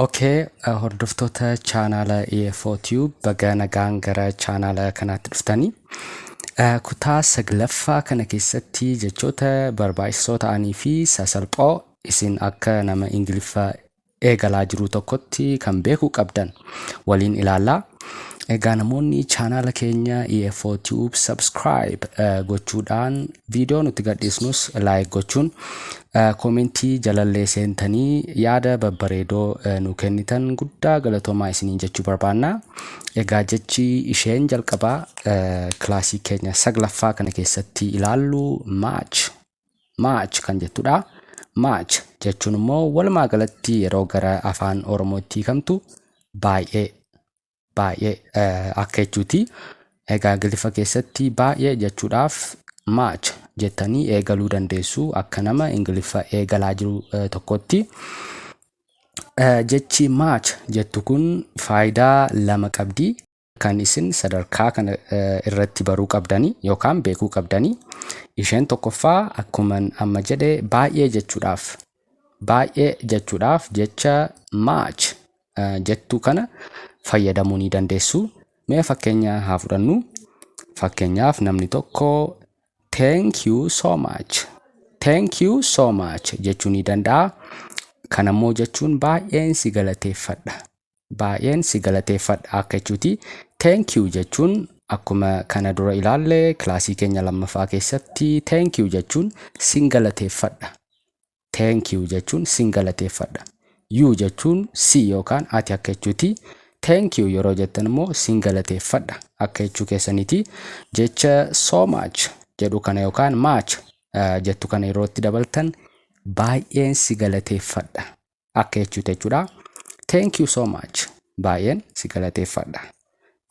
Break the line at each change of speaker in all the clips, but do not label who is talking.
Okay, hordoftoota chaanaala EFO Tube, baga nagaan gara chaanaala kanaatti dhuftanii. Kutaa saglaffaa kana keessatti jechoota barbaachisoo ta'anii fi sasalphoo isin akka nama Ingiliffaa eegalaa jiru tokkotti kan beekuu qabdan waliin ilaallaa. Egaa namoonni chaanaala keenya EFO Tube subscribe gochuudhaan, viidiyoo nuti gadhiisnus like gochuun, koomentii jalallee seentanii yaada babbareedoo nu kennitan guddaa galatoomaa isiniin jechuu barbaanna. Egaa jechi isheen jalqabaa kilaasii keenya saglaffaa kana keessatti ilaallu "much", "much" kan jettudha. "Much" jechuun immoo walumaa galatti yeroo gara afaan Oromootti hiikamtu baay'ee, baay'ee akka jechuuti. Egaa Ingiliffa keessatti baay'ee jechuudhaaf "much" jettanii eegaluu dandeessu akka nama Ingiliffa eegalaa jiru tokkotti. Jechi "much" jettu kun faayidaa lama qabdi. Kan isin sadarkaa kana irratti baruu qabdanii yookaan beekuu qabdanii. Isheen tokkoffaa akkuma amma jedhe baay'ee jechuudhaaf jecha "much" jettu kana fayyadamuu ni dandeessu. Mee fakkeenya haa fudhannu. Fakkeenyaaf namni tokko "Thank you so much. Thank you so much" jechuu ni danda'a. Kanammoo jechuun baay'een si galateeffadha. Baay'een si galateeffadha akka jechuuti. "Thank you" jechuun akkuma kana dura ilaalle kilaasii keenya lammaffaa keessatti, "thank you" jechuun sin galateeffadha. "Thank you" jechuun sin galateeffadha. "You" jechuun si yookaan ati akka jechuuti. "Thank you" yeroo jettan immoo sin galateeffadha akka jechuu keessaniiti. Jecha "so much" jedhu kana yookaan "much" jettu kana yeroo itti dabaltan baay'een si galateeffadha akka jechuuti jechuudha. "Thank you so much", baay'een si galateeffadha.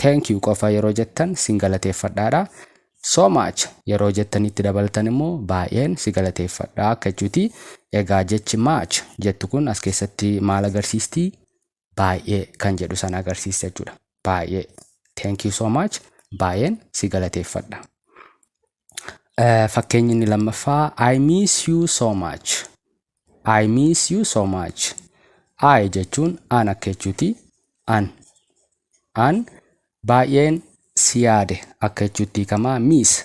"Thank you" qofa yeroo jettan sin galateeffadhaadha. "So much" yeroo jettanitti dabaltan immoo baay'een si galateeffadha akka jechuuti. Egaa jechi "much" jettu kun as keessatti maal agarsiisti? Baay'ee kan jedhu sana agarsiista jechuudha. Baay'ee. "Thank you so much", baay'een si galateeffadha. Fakkeenyi inni lammaffaa, "I miss you so much. I miss you so much." "I" jechuun an akka jechuuti. An. An baay'een si yaade akka jechuutti hiikamaa. "Miss"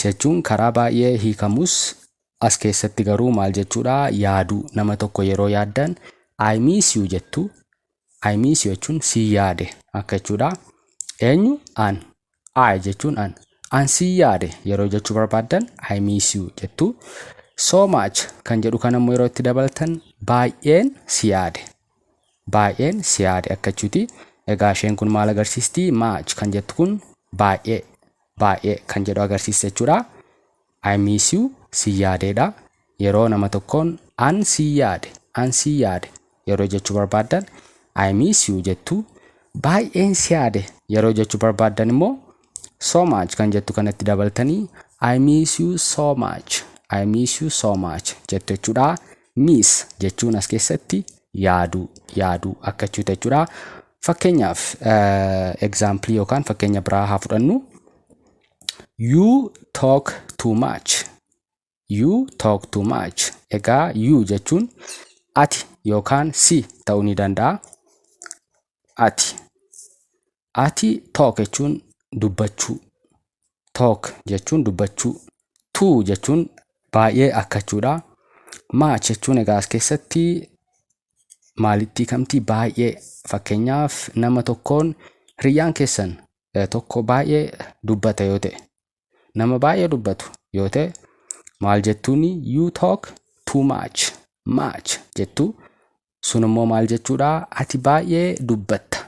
jechuun karaa baay'ee hiikamus, as keessatti garuu maal jechuudha? Yaaduu. Nama tokko yeroo yaaddan "I miss you" jettu. "I miss you" jechuun si yaade akka jechuudha. Eenyu? An. "I" jechuun an. An si yaade yeroo jechuu barbaaddan "I miss you" jettu. "So much" kan jedhu kan ammoo yeroo itti dabaltan baay'een si yaade. Baay'een si yaade akka jechuuti. Egaa isheen kun maal agarsiisti? "Much" kan jettu kun baay'ee, baay'ee kan jedhu agarsiista jechuudha. "I miss you", si yaadeedha. Yeroo nama tokkoon an si yaade, an si yaade yeroo jechuu barbaaddan "I miss you" jettu. Baay'een si yaade yeroo jechuu barbaaddan immoo "so much" kan jettu kanatti dabaltanii "I miss you so much. I miss you so much" jettu jechuudha. "Miss" jechuun as keessatti yaaduu, yaaduu akka jechuuti jechuudha. Fakkeenyaaf example yookaan fakkeenya biraa haa fudhannu. "You talk too much. You talk too much." Egaa "you" jechuun ati yookaan si ta'uu ni danda'a. Ati. Ati, "talk" jechuun dubbachuu. "Talk" jechuun dubbachuu. "Too" jechuun baay'ee akka jechuudha. "Much" jechuun egaa as keessatti maalitti hiikamti? Baay'ee. Fakkeenyaaf nama tokkoon, hiriyyaan keessan tokko baay'ee dubbata yoo ta'e, nama baay'ee dubbatu yoo ta'e maal jettuuni? "You talk too much", "much" jettu. Sun immoo maal jechuudha? Ati baay'ee dubbatta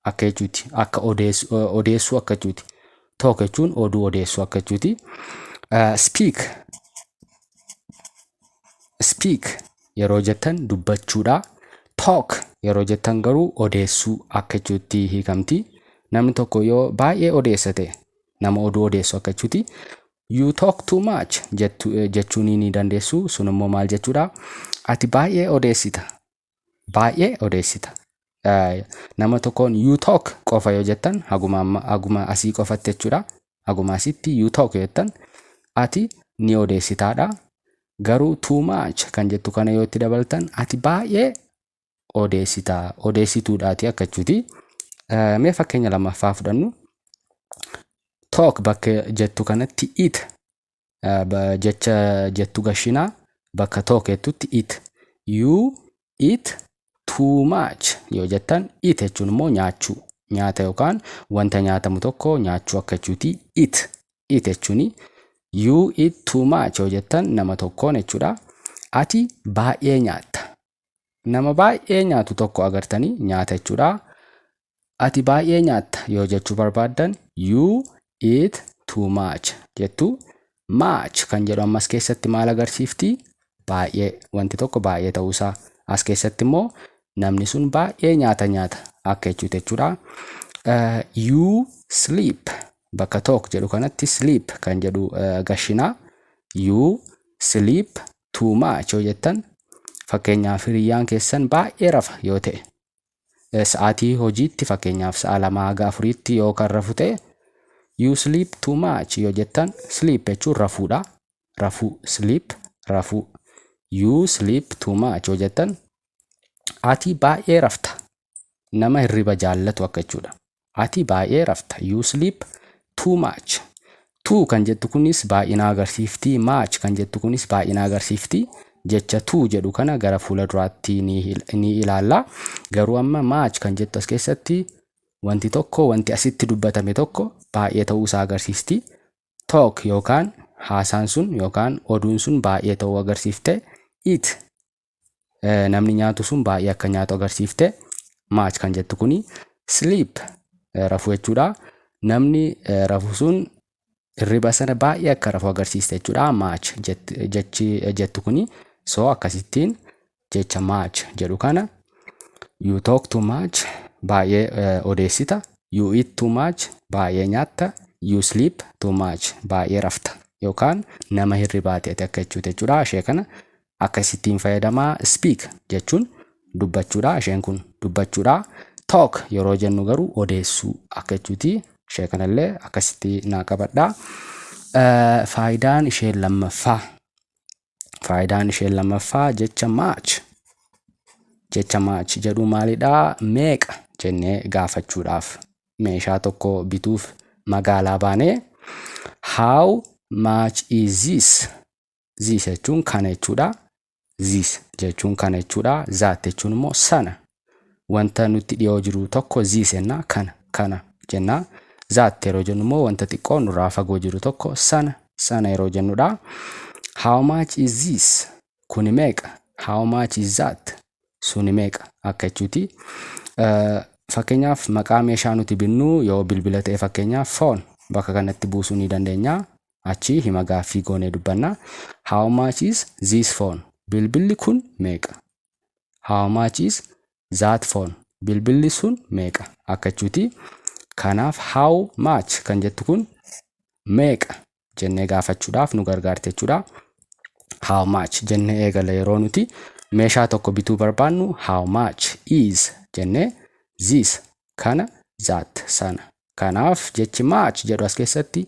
akka jechuuti, akka odeessuu akka jechuuti. "Talk" jechuun oduu odeessuu akka jechuuti. "Speak", "speak" yeroo jettan dubbachuudha. "Talk" yeroo jettan garuu odeessuu akka jechuutti hiikamti. Namni tokko yoo baay'ee odeessa ta'e nama oduu odeessu akka jechuuti. "You talk too much" jechuu ni dandeessu. Sun immoo maal jechuudha? Ati baay'ee odeessita. Baay'ee odeessita. Nama tokkoon "you talk" qofa yoo jettan haguma asii qofatti jechuudha. Haguma asitti "you talk" yoo jettan ati ni odeessitaadha. Garuu "too much" kan jettu kana yoo itti dabaltan, ati baay'ee odeessitaa, odeessituudhaati akka jechuuti. Mee fakkeenya lammaffaa fudhannu. "Talk" bakka jettu kanatti "eat" jecha jettu gashinaa, bakka "talk" jettutti "eat". "You eat too much" yoo jettan, "eat" jechuun immoo nyaachuu, nyaata yookaan wanta nyaatamu tokko nyaachuu akka jechuuti. "Eat", "eat" jechuuni. "You eat too much" yoo jettan nama tokkoon jechuudha. Ati baay'ee nyaatta. Nama baay'ee nyaatu tokko agartanii, nyaata jechuudha. Ati baay'ee nyaatta yoo jechuu barbaaddan, "You eat too much" jettu. "Much" kan jedhu ammas keessatti maal agarsiifti? Baay'ee, wanti tokko baay'ee ta'uusaa. As keessatti immoo namni sun baay'ee nyaata nyaata akka jechuuti jechuudha. "You sleep", bakka "talk" jedhu kanatti "sleep" kan jedhu gashinaa. "You sleep too much" yoo jettan, fakkeenyaaf hiriyyaan keessan baay'ee rafa yoo ta'e, sa'aatii hojiitti fakkeenyaaf sa'a 2 haga 4tti yoo kan rafu ta'e, "You sleep too much" yoo jettan, "sleep" jechuun rafuudha. Rafuu, "sleep", rafuu. "You sleep too much" yoo jettan, ati baay'ee rafta. Nama hirriba jaallatu akka jechuudha. Ati baay'ee rafta. "You sleep too much." "Too" kan jettu kunis baay'ina agarsiifti. "Much" kan jettu kunis baay'ina agarsiifti. Jecha "too" jedhu kana gara fuula duraatti ni ilaalla. Garuu amma "much" kan jettu as keessatti wanti tokko, wanti asitti dubbatame tokko baay'ee ta'uu isaa agarsiisti. "Talk" yookaan haasaan sun yookaan oduun sun baay'ee ta'uu agarsiifte. "Eat", namni nyaatu sun baay'ee akka nyaatu agarsiifte. "Much" kan jettu kuni. "Sleep", rafuu jechuudha. Namni rafu sun hirriba sana baay'ee akka rafu agarsiiste jechuudha. "Much" jechi jettu kuni. So akkasittiin jecha "much" jedhu kana, "You talk too much", baay'ee odeessita. "You eat too much", baay'ee nyaatta. "You sleep too much", baay'ee rafta yookaan nama hirribaati ati akka jechuuti jechuudha. Ishee kana akkasittiin fayyadamaa. "Speak" jechuun dubbachuudha. Isheen kun dubbachuudha. "Talk" yeroo jennu garuu odeessuu akka jechuuti. Ishee kanallee akkasitti naa qabadhaa. Faayidaan isheen lammaffaa. Faayidaan isheen lammaffaa jecha "much" jedhu maalidhaa? Meeqa jennee gaafachuudhaaf, meeshaa tokko bituuf magaalaa baanee, "How much is this?" "This" jechuun kana jechuudha. "This" jechuun kana jechuudha. "That" jechuun immoo sana. Wanta nutti dhiyoo jiru tokko "this" jenna, kana kana jenna. "That" yeroo jennu immoo wanta xiqqoo nurraa fagoo jiru tokko sana sana yeroo jennudha. How much is this? Kuni meeqa? How much is that? Suni meeqa akka jechuuti. Fakkeenyaaf maqaa meeshaa nuti binnu yoo bilbila ta'e, fakkeenyaaf "phone" bakka kanatti buusuu ni dandeenya. Achi hima gaaffii goonee dubbanna. How much is this phone? Bilbilli kun meeqa? How much is that phone? Bilbilli sun meeqa akka jechuuti. Kanaaf "how much" kan jettu kun meeqa jennee gaafachuudhaaf nu gargaarti jechuudha. "How much" jennee eegala yeroo nuti meeshaa tokko bituu barbaannu, "how much is" jennee, "this" kana, "that" sana. Kanaaf jechi "much" jedhu as keessatti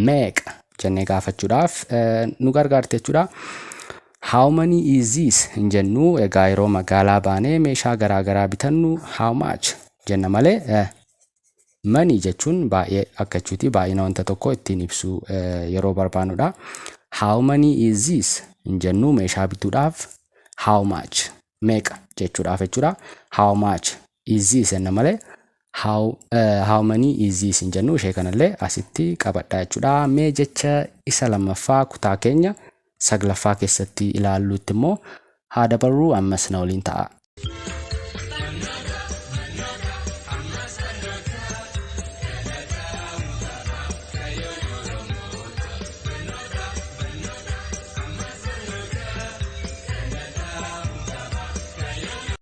meeqa jennee gaafachuudhaaf nu gargaarti jechuudha. "How many is this" hin jennu. Egaa yeroo magaalaa baanee meeshaa garaa garaa bitannu "how much" jenna malee, "many" jechuun baay'ee akka jechuuti, baay'ina wanta tokko ittiin ibsuu yeroo barbaannudha. "How many is this" hin jennu meeshaa bituudhaaf, "how much", meeqa jechuudhaaf jechuudha. "How much is this" jenna malee "how many is this" hin jennu. Ishee kanallee asitti qabadha jechuudha. Mee jecha isa lammaffaa kutaa keenya saglaffaa keessatti ilaallutti immoo haa dabarru, ammas na waliin ta'a.